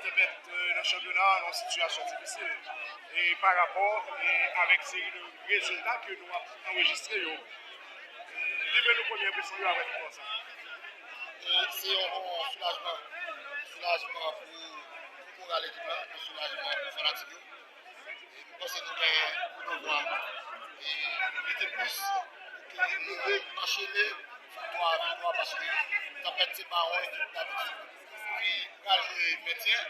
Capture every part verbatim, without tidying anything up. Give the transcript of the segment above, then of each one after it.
Tèpèt nan chanpyona an nan yon sitiyasyon difisil e pa rapò e avèk seri de rezilta ke nou ap anrejistre yo. Livre nou premye enpresyon yo avèk vikwa sa. Se yon soulajman, soulajman pou, pou moral ekip la, yon soulajman pou fanatik yo. E m panse nou gen pou devwa e mete plis pou ke nou anchene viktwa a viktwa paske Tanpèt se pa yon ekip dabitid ki pral jwe mentyen.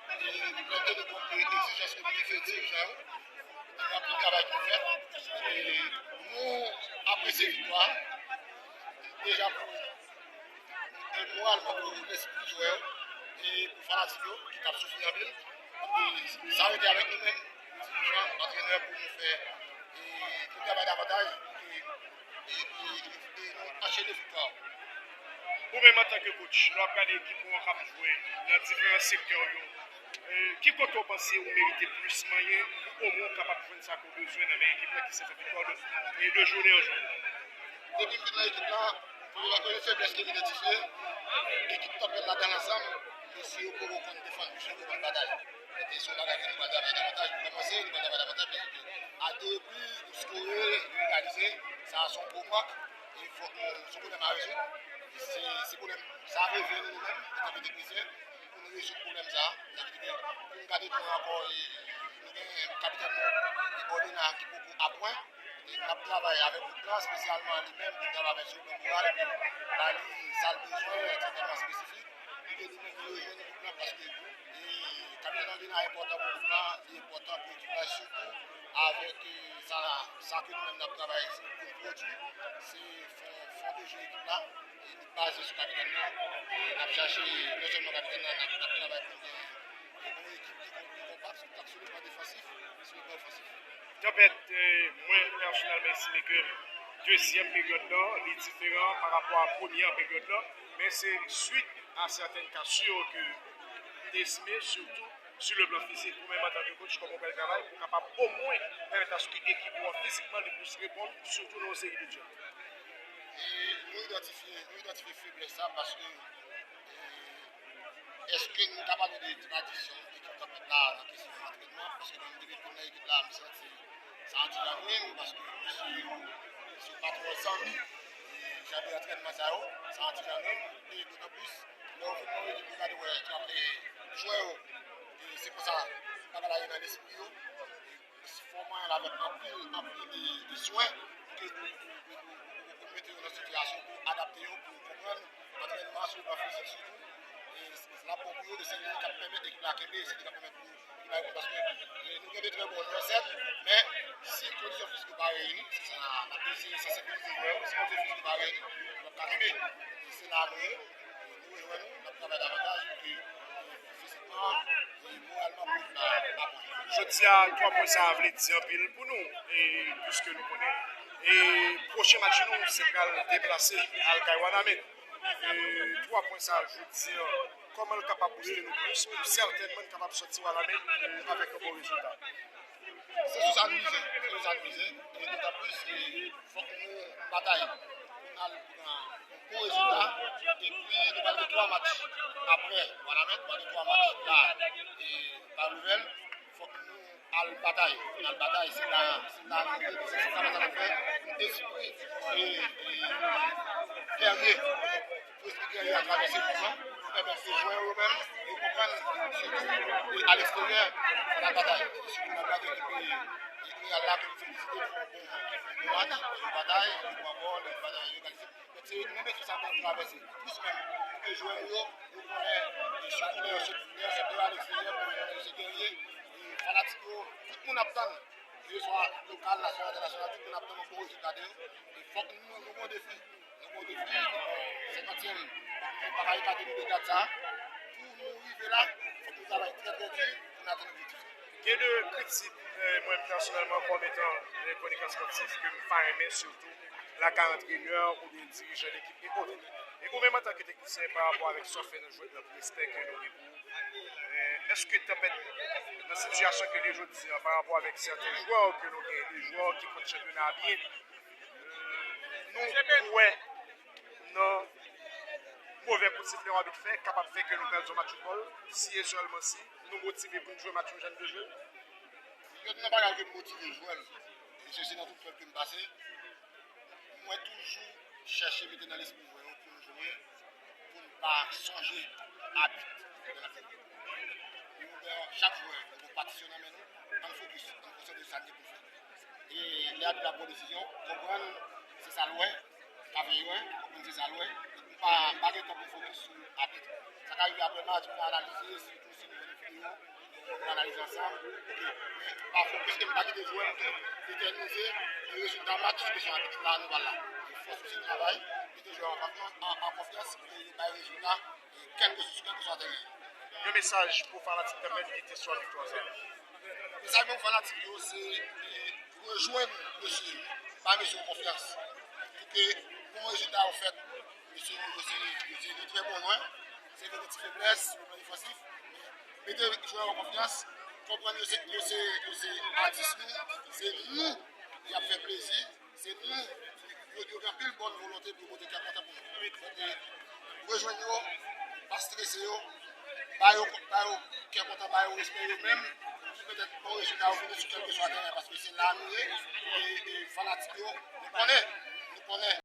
E nou pran teni kont de egzijans ke nou te fè dirijan yo. Gen anpil travay ki fèt. E nou apresye viktwa a. Deja pou e moralman pou lespri jwè yo e pou fanatik yo ki t ap soufri anpil. E sa rete avèk nou menm, dirijan, antrenè, pou nou fè e pou travay davantaj pou ke e, e, e, e nou anchene viktwa. Ou menm antanke coach, lè w ap gade ekip ou an k ap jwe nan diferan sektè yo, e, ki kote w panse ou merite plis manyen pou omwen w kapab jwenn sa ke w bezwen nan men ekip la ki se fè viktwa de, e de jounen an jounen? Depi m vin nan ekip la, premye bagay, premye feblès ke m idantifye, ekip Tanpèt la dan lansanm, mesye yo poko konn defann, mesye yo poko konn batay. Se yon bagay ke nou pral travay davantaj pou kòmanse, nou pral travay davantaj, paske a de repriz, nou skore, nou egalize, sa a se yon gwo mank, e fòk nou, se yon pwoblèm a rezoud. E se, se pwoblèm sa a revyen nou, nou menm, antanke teknisyen, pou nou rezoud pwoblèm sa a. Sa vle di ke pou nou gade nou ankò, e nou gen kapitèn nou, e Ordena, ki poko a pwen. E n ap travay avèk gwoup lan, espesyalman li menm, pou travay avèk sou plan moral, pou ba li sa l bezwen, trètman espesifik, pou ke li menm li rejwenn gwoup lan, paske e kapitèn Ordena enpòtan pou gwoup lan, li enpòtan pou ekip la, sitou avèk e sa, sa ke nou menm n ap travay pou n pwodui, se fon, fon de je ekip la, e li baze sou kapitèn nan, e n ap chache non sèlman kapitèn nan, n ap, n ap travay pou n gen e yon ekip ki kon-, ki konpak, sou, sou le plan defansif, sou le plan ofansif. Tanpèt, e, mwen pèsonèlman estime ke dezyèm peryòd lan, li diferan pa rapò a premyè peryòd lan, men se swit a sèten cassures ke m te estime, sitou sou le plan fizik. Ou menm antanke coach, kòman w pral travay pou w kapab omwen pèmèt aske ekip ou an fizikman li plis reponn, sitou nan yon seri de djèl? E nou idantifye, nou idantifye feblès sa paske, e, èske nou ka pale de tradisyon ekip Tanpèt la nan kesyon antrenman? Paske mwen menm depi m vin nan ekip la, m santi sa an ti jan nwi m, paske mesye yo, mesye yo pa twò zanmi e jan de antrenman sa yo, sa an ti jan nwi m, e dotan plis lè w vin nan yon ekip, ou gade wè, e, jwè yo, e se konsa bagay la ye nan lespri yo. E fò w manyen l avèk anpil, anpil de, de swen pou ke nou, nou, nou, nou mete yo nan sitiyasyon pou adapte yo, pou konprann antrènman sou le plan fizik sitou. E l ap bon pou yo, e se li k ap pèmèt ekip la kenbe, se li k ap pèmèt pou, pou bay gòl, paske, e, nou gen de trè bon jwè, sèt, men si kondisyon fizik yo pa reyini, se sa n ap eseye sansibilize jwè yo, si kondisyon fizik yo pa reyini, yo p ap ka kenbe. E se la nou ye, nou rejwenn nou, n ap travay davantaj pou ke, e, fizikman e moralman pou ekip la pa pran. Jodi a, twa pwen sa a vle di anpil pou nou, e piske nou konnen, e pwochen match nou, se pral deplase al kay Wanament. E twa pwen sa a, jodi a, kòman l kapab bouste nou plis pou sètènman n kapab sòti Wanament, e, avèk yon bon rezilta? Se sou sa n mize, se sou sa n mize, e dotan plis, e fòk nou batay pou n al pran yon bon rezilta, epi nou pral gen twa match apre Wanament, nou pral gen twa match la, e Pal Nouvèl, fòk nou al batay, pou n al batay, se la, se la nou ye, se sa n ap fè, pou n espri, e, e, gèrye, pou espri gèrye a travèse gwoup lan, pou pèmèt ke jwè yo menm, yo konprann, sitou, e, a leksteryè, fò n al batay. E sitou n ap gade ekipe, e, Reyal la, ke m felisite pou yon bon, bon match, yo batay, yo pran gòl, yo batay, yo egalize. Donk, se, nou menm espri sa pou n travèse. Plis menm, pou ke jwè nou yo, yo konnen, e sitou lè yo sot, lè yo sot deyò a leksteryè, pou yo montre yo se gèrye, e fanatik yo, tout moun ap tann, keseswa lokal, nasyonal, entènasyonal, tout moun ap tann yon bon rezilta de yo. E fòk nou, nou gen yon defi. Nou gen yon defi, e, senkantèn, nou pa ka ekate nou de gad sa. Pou nou rive la, fòk nou travay trè, trè di pou n atenn objektif sa. Gen de kritik, e, mwen pèsonèlman, kòm etan, e, kronikè spòtif, ke m pa renmen, sitou lakay antrenè oubyen dirijan dekip e otrè. E ou menm, antanke teknisyen, pa rapò avèk sa w fè nan jwèt lan, pou respè ke nou gen pou ou, e, èske Tanpèt, nan sitiyasyon ke l ye jodi a, pa rapò avèk sèten jwè ke nou genyen, de jwè ki konn chanpyona a byen, nou wè nan Move kout siflè w abit fè kapab fè ke nou pèdi yon match foutbòl, si e sèlman si nou motive pou n jwe match yo jan n vle jwe l. Youn nan bagay ke m motive jwè m, e se, se nan tout klèb ke m pase, mwen toujou chèche mete nan lespri jwè yo pou n jwe, pou n pa sonje abit nan lafèt. Nou wè chak jwè, nou gon patisyon nan men nou, ann fokis, ann konsantre sa n gen pou n fè. E lè abit la pran desizyon, konprann se sa l wè, ka veye wè, konprann se sa l wè. M pa, m pa gen tan pou fokis sou abit. Sa ka rive apre match, m ka analize, sitou si nou jwenn videyo, nou analize ansanm. Oke. Men pa fokis ke m pa kite jwè m tou etènize rezilta match sou kesyon abit la, nou pral la. E fòs osi travay, mete jwè an konfyans, an, an konfyans, e bay rezilta, e kèlkeswa, kèlkeswa tèren. Yon mesaj pou fanatik Tanpèt ki te sou viktwa sa. Mesaj mwen pou fanatik yo, se, e, rejwenn mesye yo, bay mesye yo konfyans. Pou ke bon rezilta yo fèt, mesye yo, yo se, yo se de trè bon jwè. Se vre gen ti feblès sou le plan defansif, men mete jwè yo konfyans, konprann yo se, yo se, yo se atis nou, se nou y ap fè plezi. Se nou, yo, yo gen anpil bòn volonte pou yo pote kè kontan pou nou. Donk, e, rejwenn yo, pa strese yo, ba yo, ba yo kè kontan, ba yo respè yo menm, pou petèt bon rezilta yo vini sou kèlkeswa tèren, paske se la nou ye, e, e fanatik yo, nou konnen, nou konnen.